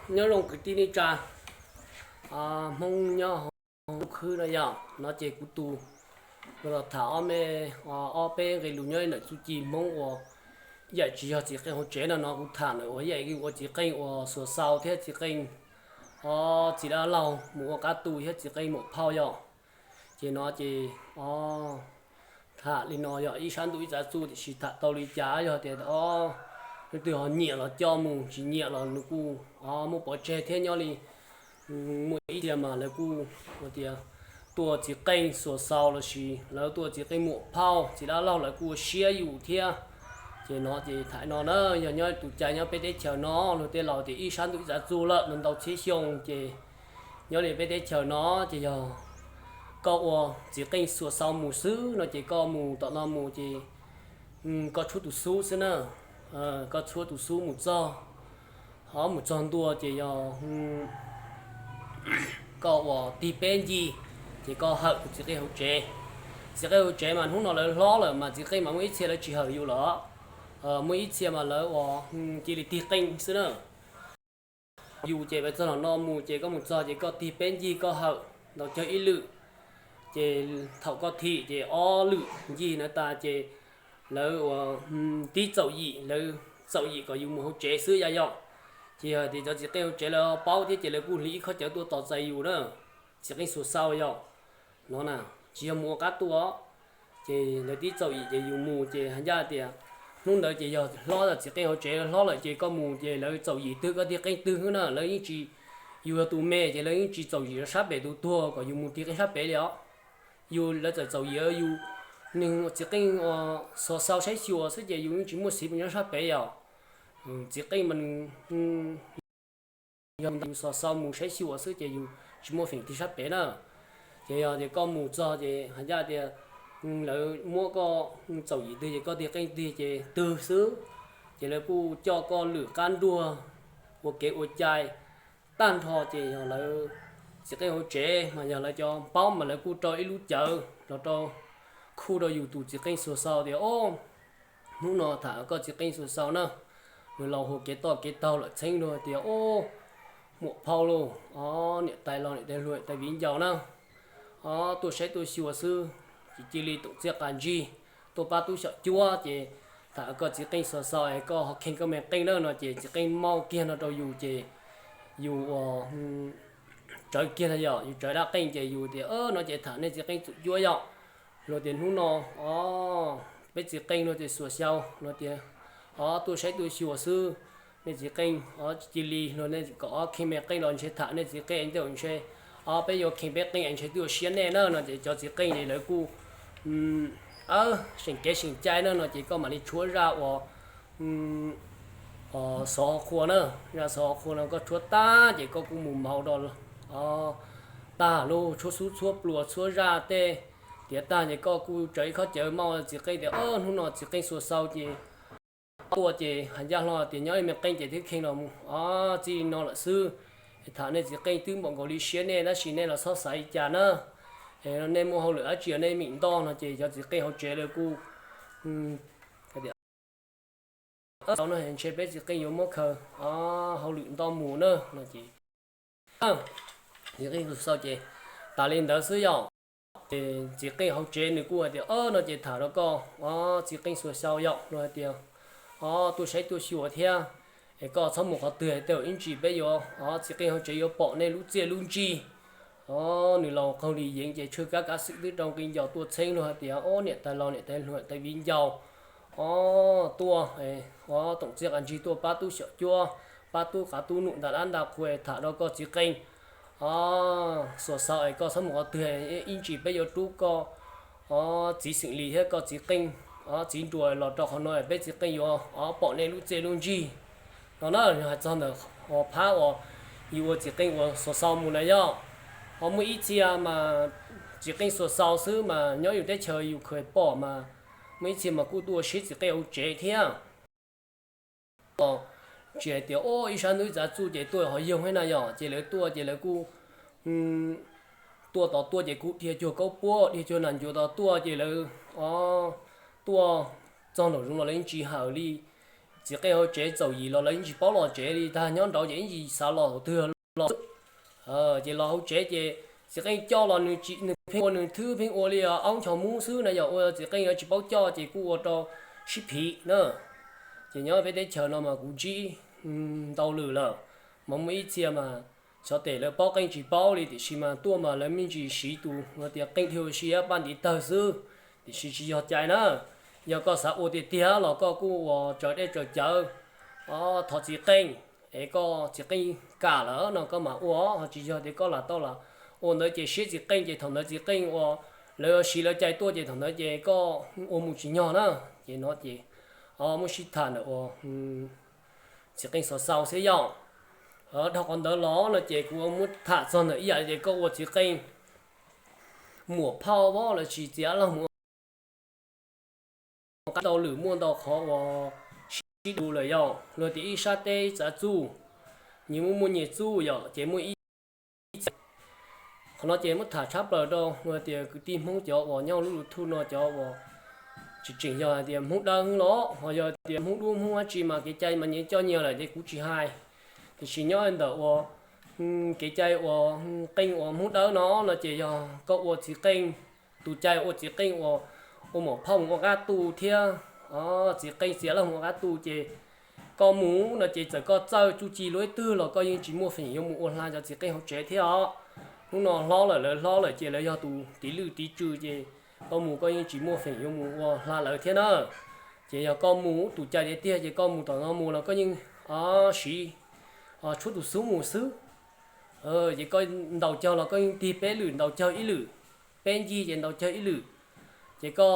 Nyob zoo kwv tij neej tsa Hmoob nyob hauv khwb no yog no ces kuv tus los tham ob me, ob peb nqe lus nyob ntawm txuj ci Hmoob uas yam tsis yog txiv qeej hauv tsev no no kuv tham ntawm uas yam ua txiv qeej uas xuas xau thiab txiv qeej, o, txiv dab laug mus ua qab tu thiab txiv qeej muam phauj yog. Ces no ces, o, tham li no yog ib sab ntuj ib txav txuj tiam sis tham tau li cas yog tias, o, leej twg ho nyiam los coj mus, tsis nyiam los nws kuj, o, muaj pov tseg thiab nyob li muaj ib txhia mas lawv kuj ua tias tuaj txiv qeej xuas xau lossis lawv tuaj txiv qeej muam phauj txiv dab laug lawv kuj ua siab yus thiab. Ces no ces tham no na yog nyob tus cai nyob peb teb chaws no luag tej laus tias ib sab ntuj ib txav txuj lawm no ntau txhiab xyoo ces nyob li peb teb chaws no ces yog koj ua txiv qeej xuas xau mus xwb no ces koj mus tom no mus ces koj tshuab tus xub xwb na, koj tshuab tus xub mus txog, ho mus txog ntua ces yog koj uas tig peb ncig ces koj hawm tus txiv qeej hauv tsev. Txiv qeej hauv tsev mas hnub no lawv hlob lawm mas txiv qeej mas muaj ib txhia lawv tsis hawm yus lawm, muaj ib txhia mas lawv uas cia li tig qeej xwb na. Yus ces peb txog los no mus ces koj mus txog ces koj tig peb ncig koj hawm ntau cawg ib lwm, ces thaum koj thim ces ob lwm ncig na tas ces lawv uas tib txaum yim, lawv txaum yim kom yus mus hauv tsev xwb yaj yom. Ces yog tias cov txiv qeej hauv tsev lawv paub thiab ces lawv kuj hliv ib khob cawv tuaj tos txais yus na, txiv qeej xuas xau yom. No na, tsis yog mus ua qab tuaj, ces lawv tib txaum yim ces yus mus ces hais ncaj tias hnub ntawd ces yog hlob txiv qeej hauv tsev hlob lawm ces koj mus ces lawv txaum yim twg koj tig qeej twg xwb na, lawv yeej tsis, yus yog tus me ces lawv yeej tsis txaum yim rau sab pem tus tuag kom yus mus tig qeej sab pem li os. Yus lawv txawm txaum yim yus, nws txiv qeej xuas xau saib xyuas xwb ces yus yeej tsis muaj xiv mus nyob sab pem yom. Txiv qeej mas nws yog yus xuas xau mus saib xyuas xwb ces yus tsis muaj feem tig sab pem na. Ces yog tias koj mus txog ces hais ncaj tias lawv muab koj txaum yim twg ces koj tig qeej twg ces twg xwb, ces lawv kuj coj koj lwm qab nruag ua kev ua cai tag nrho ces yog lawv txiv qeej hauv tsev mas yog lawv cov paub mas lawv kuj rau ib lub cawv los rau, khuj rau yus tus txiv qeej xuas xau tias, o, hnub no tham koj txiv qeej xuas xau na, nws laus hu kev toj kev taug lawm txheeb luag tias, o, muam phauj lauj, o, niam tais laus niam tais hluas niam tais viv ncaus na, o, tuaj saib tuaj xyuas xwb, tsis cia li toom txiaj qas ntsig, tuaj pab tub xyom cuab ces tham koj txiv qeej xuas xau es koj ho kheej koj me qeej na no ces txiv qeej maub kiag no rau yus ces yus uas tsawv kiag no yom, yus tsawv dab qeej ces yus tias, o, no ces tham nej txiv qeej txuam cuab yom. Luag tias hnub no, o, peb txiv qeej luag tias xuas xyau, luag tias, o, tuaj saib tuaj xyuas xwb, nej txiv qeej, o, tsis cia li, luag nej kom ob kheej me qeej los ntshe tham nej txiv qeej ntawm ntshe, o, peb yuav kheej peb qeej ntshe twb ua siab nej na no ces cov txiv qeej ces lawv kuj, a, seem kev seem cai na no ces koj mam li tshuab zaj uas xov qhua na, zaj xov qhua no koj tshuab tag ces koj kuj mus maus rau tag lub tshuab xub txhua pluas txhua zaj tej tiav tag ces koj kuj tsawv ib khob cawv maub txiv qeej tias, o, hnub no txiv qeej xuas xau ces tuaj ces hais ncaj hlo tias nyob ib me qeej ces twb kheej los mus, o, txij no lawm xwb. Tham nej txiv qeej twb npaum nkaus li siab nej tab sis nej los txhob xav li cas na. Nej muaj hauj lwm dab tsi nej meem nto no ces cov txiv qeej hauv tsev lawv kuj tias, o, xau no ntshe peb txiv qeej yuav muab khaws, o, hauj lwm nto mus na no ces txiv qeej xuas xau ces tas li ntawd xwb yom. Ces txiv qeej hauv tsev nws kuj hais tias, o, no ces tham rau koj, o, txiv qeej xuas xau yom, luag hais tias, o, tuaj saib tuaj xyuas thiab, es koj txhob mus qhov twg, tej zaum ib ntsis peb yuav, o, txiv qeej hauv tsev yuav pom nej lub txiaj lub ntsig. O, nws laus qaug li yeev ces tshuaj kab kav xwm twb rau nqi ncaus tuaj txheeb luag hais tias, o, niam tais laus niam tais hluas niam tais viv ncaus, o, tuaj, o, toom txiaj qas ntsig tuaj pab tub xyom cuab, pab tub qav tub num nta dab nta qhua tham rau koj txiv qeej, o, xuas xau es koj txhob mus qhov twg, ib ntsis peb yuav rub koj, o, txiv xeem lis thiab koj txiv qeej, o, txiv nruas los rau qhov no peb txiv qeej yuav, o, pom nej lub txiaj lub ntsig. No na, hais txog ntawm phab uas yus ua txiv qeej uas xuas xau mus na yom. Ho muaj ib txhia mas txiv qeej xuas xau xwb mas nyob yus teb chaws yus khaws pom mas muaj ib txhia mas kuj tuaj ua siab txiv qeej hauv tsev thiab. Tsis hais tias, o, ib sab ntub ib txav txuj ces tuaj ho yoog thiab na yom, ces lawv tuaj ces lawv kuj tuaj tos tuaj ces kuj dhia cuag kaub puab dhia cuag nas ncuav tos tuaj ces lawv, o, tuaj txog nraum zoov los lawv yeej tsis hawm li. txiv qeej hauv tsev txaus yim los lawv yeej tsis paub los tsev li, tag nyob nraud ces ib ntsis xav los thaum twg los. Ces los hauv tsev ces txiv qeej coj los nws pheej ua nws thwb pheej ua li aub nchos mub xwb na, yog ua txiv qeej yuav tsis paub coj ces kuj ua rau sib phiv na. Ces nyob peb teb chaws no mas kuv ntsib ntau lwm lawm, mas muaj ib txhia mas xyov tes lawv paub qeej tsis paub li, tiam sis mas tuaj mas lawv me ntsis siv tus tias qeej dhia ua si paj ntiv tawg xwb, tiam sis tsis yog cai na. Yog koj xav ua tiag tiag los koj kuj ua tsaws dej tsaws cawv, thov txiv qeej, es koj txiv qeej kam lawm no koj mam ua, ho tsis yog tias koj lam tau lam ua ntawd ces siab txiv qeej ces thaum ntawd txiv qeej ua, lawv siv lawv cai tuaj ces thaum ntawd ces koj ua mus tsis nyog na. Ces no ces muab sib tham ntawm ua txiv qeej xaus xaus xwb yom. Dhau qhov ntawd los no ces kuv muab tham txog ntawm ib yam tias koj ua txiv qeej muam phauj los sis txiv ab laug mus ua qab, ntau lwm muaj ntau qhov uas sib du lawm yom, luag tias ib sab teb txav txuj, nyias muaj muaj nyias txuj yom, ces muaj ib qhov no ces muab tham tshab plaws rau luag tias kwv tij Hmoob cov uas nyob lub YouTube no cov uas tseem tseem yog hais tias Hmoob Dawb los ho yog tias Hmoob Dub Hmoob dab tsi mas kev cai mas nyias coj nyias lawm ces kuv tsis hais. Tiam sis nyob ntawm ua kev cai ua qeej uas Hmoob Dawb no no ces yog koj ua txiv qeej, tus cai ua txiv qeej uas ua muam phauj mus ua qab tu thiab txiv qeej txiv ab laug mus ua qab tu ces koj mus no ces txawm koj txawj txuj ci luaj ib tug los koj yeej tsis muaj feem yuav mus ua hla cov txiv qeej hauv tsev thiab os. Hnub no hlob lawm lawv hlob lawm ces lawv yog tus tiv lwj tiv tswv ces koj mus koj yeej tsis muaj feem yuav mus ua hla lawv thiab na. Ces yog koj mus tus cai tiag tiag ces koj mus tom no mus los koj yeej siv tshuab tus xub mus xwb. Ces koj ntaus cog los koj yeej tig peb lwm ntaus cog ib lwm, peb ncig ces ntaus cog ib lwm. Ces koj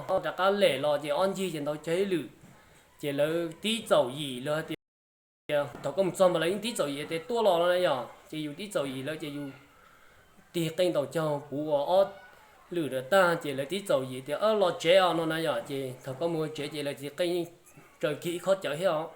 rov qab lem los ces ob ncig ces ntaus cog ib lwm. Ces lawv tib txaus yim lawv hais tias thaum koj mus txog mas lawv yeej tib txaus yim tias tuaj los no na yom, ces yus tib txaus yim lawv ces yus tig qeej ntaus cog puv ua ob lwm lawm tag ces lawv tib txaus yim tias los tsev os no na yom. Ces thaum koj mus tsev ces lawv txiv qeej yeej tsaws kiag ib khob cawv thiab os,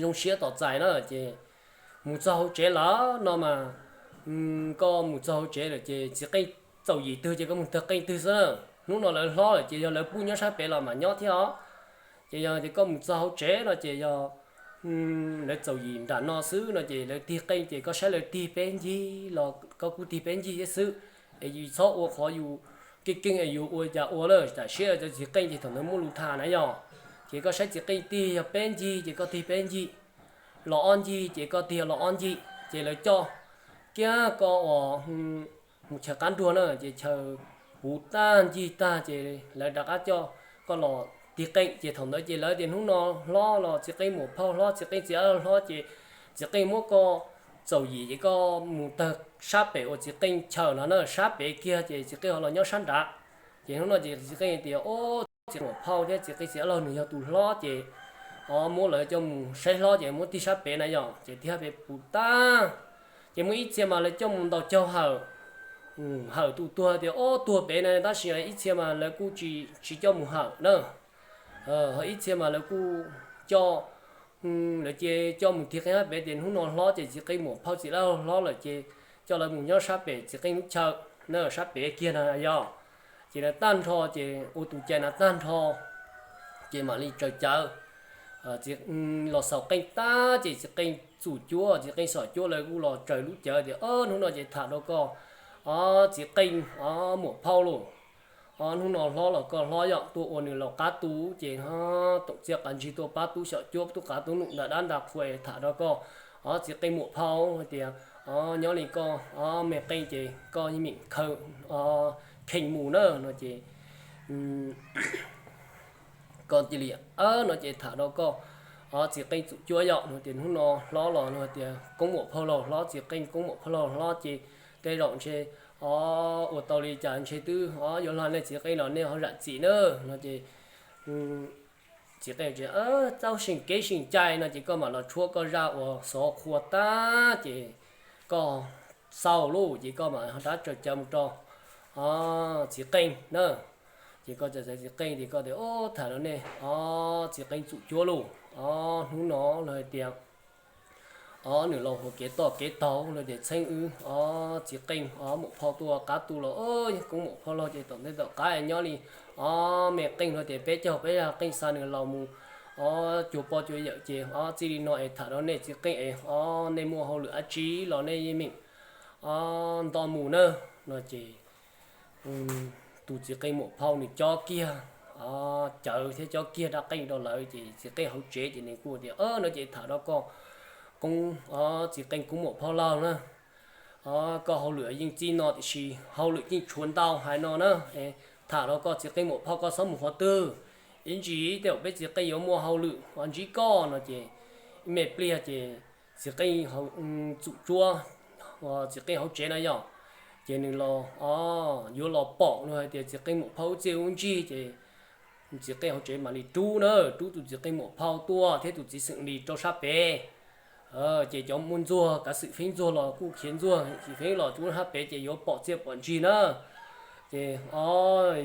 zoo siab tos txais na. Ces mus txog hauv tsev lawm no mas koj mus txog hauv tsev lawm ces txiv qeej txaus yim twg ces koj mus tawg qeej twg xwb na. Hnub no lawv hlob lawm ces yog lawv pub nyob sab pem los mam nyob thiab os. Ces yog tias koj mus txog hauv tsev no ces yog lawv txaus yim nram no xwb no ces lawv tig qeej ces koj saib lawv tig peb ncig los koj kuj tig peb ncig thiab xwb. Es yus txhob ua qhov yus keej keej es yus ua cas ua lawm tam siab cov txiv qeej ces thaum ntawd muaj lus tham na yom. Ces koj saib txiv qeej tig yog peb ncig ces koj tig peb ncig, los ob ncig ces koj tig los ob ncig ces lawv coj kiag koj uas mus chaw qab nruag na ces chaw puv tag ncig tag ces lawv rov qab coj koj los tig qeej ces thaum ntawd ces lawv tias hnub no hlob los txiv qeej muam phauj hlob txiv qeej txiv ab hlob ces txiv qeej muab koj txaus yim ces koj mus tawg sab pem uas txiv qeej chaw no na, sab pem kiag ces txiv qeej ho los nyob sab nrad. Ces hnub no ces txiv qeej tias o, txiv muam phauj thiab txiv qeej txiv ab laug nws yog tus hlob ces o muab lawv coj mus saib hlob ces muab tig sab pem na yom, ces tig sab pem puv tag. Ces muaj ib txhia mas lawv coj mus ntaus caug hawm, hawm tus tuag tias o tuag pem na, tab sis ib txhia mas lawv kuj tsis coj mus hawm na. Ho ib txhia mas lawv kuj coj, lawv ces coj mus tig qeej sab pem tias hnub no hlob ces txiv qeej muam phauj txiv ab laug hlob lawm ces coj lawv mus nyob sab pem txiv qeej lub chaw na, sab pem kiag na yom. Ces lawv tag nrho ces ua tus cai na tag nrho ces mam li tsaws cawv los xaus qeej tag ces txiv qeej txum cuab txiv qeej xom cuab lawv kuj los tsaws lub cawv tias o hnub no ces tham rau koj o txiv qeej o muam phauj lauj, o hnub no hlob los koj hlob yom tuaj ua nws laus qab tu ces toom txiaj qas ntsig tuaj pab tub xyom cuab tub qav tub num nta dab nta qhua tham rau koj o txiv qeej muam phauj hais tias o nyob li koj o me qeej ces koj yeej meem khaws o kheej mus na no ces koj cia li no ces tham rau koj o txiv qeej txum cuab yom no tias hnub no hlob los no tias koob muam phauj laug hlob txiv qeej koob muam phauj laug hlob ces tej zaum ntshe o ua tau li cas ntshe twb o yuav hla nej txiv qeej los nej ho zam txim na no ces txiv qeej txaus seem kev seem cai no ces koj mam los tshuab koj zaj uas xov qhua tag ces koj xaus lauj ces koj mam rov tsaws cawv mus rau txiv qeej na. Ces koj tsaws txiv qeej ces koj tias o tham rau nej o txiv qeej txum cuab lauj o hnub no lawv hais tias o nws laus hauv kev toj kev taug lawv tias txheeb wb o txiv qeej o muam phauj tuaj qab tu los o koob muam phauj laug ces tom ntej tom qab nyob li o me qeej no tias peb caug peb yog qeej xa nws laus mus o, cuag pog cuag yawm ces o txij li no es tham rau nej txiv qeej es o nej muaj hauj lwm dab tsi los nej yeej meem o nto mus nawb no ces tus txiv qeej muam phauj nws cob kiag cawv thiab cob kiag rab qeej rau lawv ces txiv qeej hauv tsev ces nws kuj tias, no ces tham rau koj koob, txiv qeej koob muam phauj laug na, koj hauj lwm yeej txij no tiam sis hauj lwm yeej tshuav ntau hais no na. Tham rau koj txiv qeej muam phauj koj txhob mus qhov twg, ib ntsis tej zaum peb txiv qeej yuav muaj hauj lwm ntsib koj no ces ib me pliag ces txiv qeej txum tsuab txiv qeej hauv tsev na yom, ces nws los o yuav los pom nws hais tias txiv qeej muam phauj ub txiaj ub ntsig ces txiv qeej hauv tsev mam li rub na, rub tus txiv qeej muam phauj tuaj thiab tus txiv xeem lis rau sab pem. Ces cov muaj ntxuag kav xwm feeb ntxuag los kuj khiav ntxuag feeb los rub sab pem ces yuav pom txiaj pom ntsig na. Ces o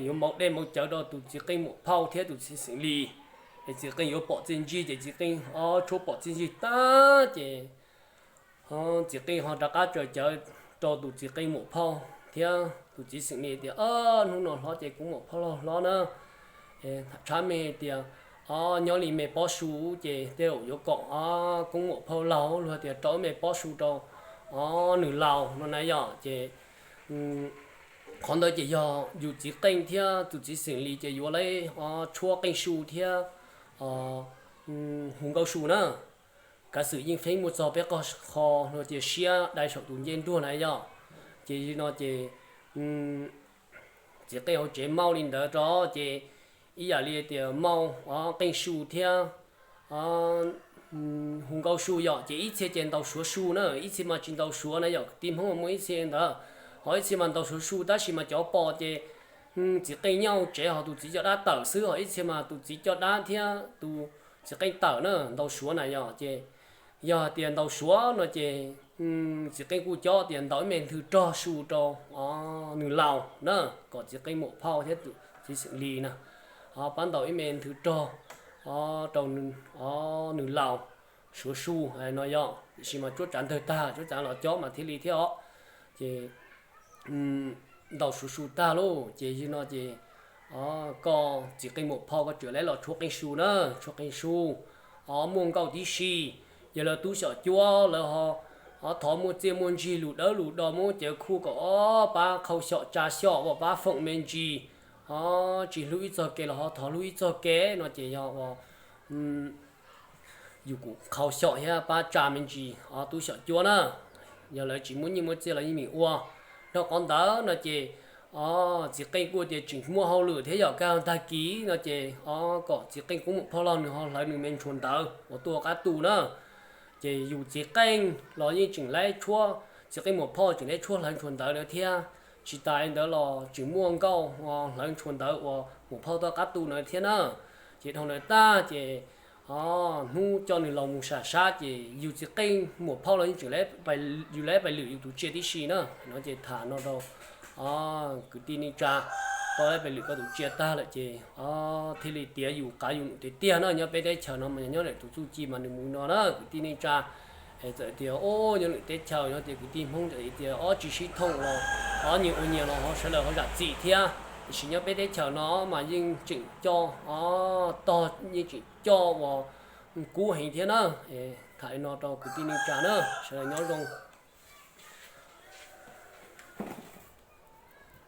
yuav maus dej maus cawv rau tus txiv qeej muam phauj thiab tus txiv xeem lis, es txiv qeej yuav pom txiaj ntsig ces txiv qeej o tshuab pom txiaj ntsig tag ces txiv qeej ho rov qab tso cawv rau tus txiv qeej muam phauj thiab tus txiv xeem lis tias, hnub no hlob ces koob muam phauj laug hlob na, tshab me tias o nyob li me pob su ces tej zaum yuav kom o koob muam phauj laug luag tias rau me pob su rau o nws laus no na yom. Ces qhov ntawd ces yog yus txiv qeej thiab tus txiv xeem lis ces yuav lawv o tshuab qeej su thiab hu nkauj su na. Kav xwm yeej feeb muaj txog peb qoj qho no ces siab dai saum tus ncej nruag na yom. Ces no ces txiv qeej hauv tsev maub li ntawd rau ces ib yam li tias maub o qeej su thiab hu nkauj su yom, ces ib txhia ces ntaus suav su na, ib txhia mas tsis ntaus suav na yom, kwv tij Hmoob mas muaj ib txhia ntawd, ho ib txhia mas ntaus suav su tab sis mas cov pom ces txiv qeej nyob hauv tsev ho tus txiv coj dab tawm xwb, ho ib txhia mas tus txiv coj dab thiab tus txiv qeej tawm na, ntaus suav na yom. Ces yog hais tias ntaus suav no ces txiv qeej kuj cob tias ntaus ib me nthwv rog su rau o nws laus na, kom txiv qeej muam phauj thiab tus txiv xeem lis na ho pab ntaus ib me nthwv rog o rau o nws laus suav su hais no yom. Tiam sis mas cuab tsav ntawg tag, cuab tsav los cob mas thiaj li thiab os. Ces ntaus suav su tag lauj ces yog no ces koj txiv qeej muam phauj koj tseem lawv los tshuab qeej su na, tshuab qeej su o muaj nkauj tib si. Yog lawv tub xyom cuab lawv ho thov muaj txiaj muaj ntsig lus dawb lus do muab cawv khuj kom o pab qhau xyom tsa xyom uas pab foom me ntsis o tsis hlub ib txog kev los ho thov hlub ib txog kev no ces yog uas yus kuj qhau xyom thiab pab tsa me ntsis o tub xyom cuab na. Yog lawv tsis muaj nyiaj muaj txiaj los yeej meem ua. Dhau qhov ntawd no ces o txiv qeej kuj tias tseem muaj hauj lwm thiab yom, kaj ntag kis no ces o kom txiv qeej koob muam phauj laug nws ho hlawv nws me ntshua ntawv uas tuaj qab tu na. Ces yus txiv qeej los yeej tseem lawv tshuab, txiv qeej muam phauj tseem lawv tshuab hlawv ntshua ntawv na thiab. Tsis tas li ntawd los tseem muaj nkauj hlawv ntshua ntawv uas muam phauj tuaj qab tu na thiab na. Ces dhau ntawd tag ces hnub coj nws los mus sam sab ces yus txiv qeej muam phauj los yeej tseem, yus lawv pais lwm yus tus tsiaj tib si na no ces tham no rau kwv tij neej tsa, koj lawv pais lwm koj tus tsiaj tag lawm ces thiaj li tiav yus qav yus num tiag tiag na. Nyob peb teb chaws no mas nyob ntawm tus txuj ci mas nws mus no na kwv tij neej tsa. Es txawm tias o nyob lwm teb chaws no tias kwv tij Hmoob txawm tias ob tsis sib thooj los ob nyias ua nyias los ho sawv daws ho zam txim thiab. Tiam sis nyob peb teb chaws no mas yeej tseem coj o tog yeej tseem coj uas kub heev thiab na. Tham li no rau kwv tij neej tsa na, sawv daws nyob zoo.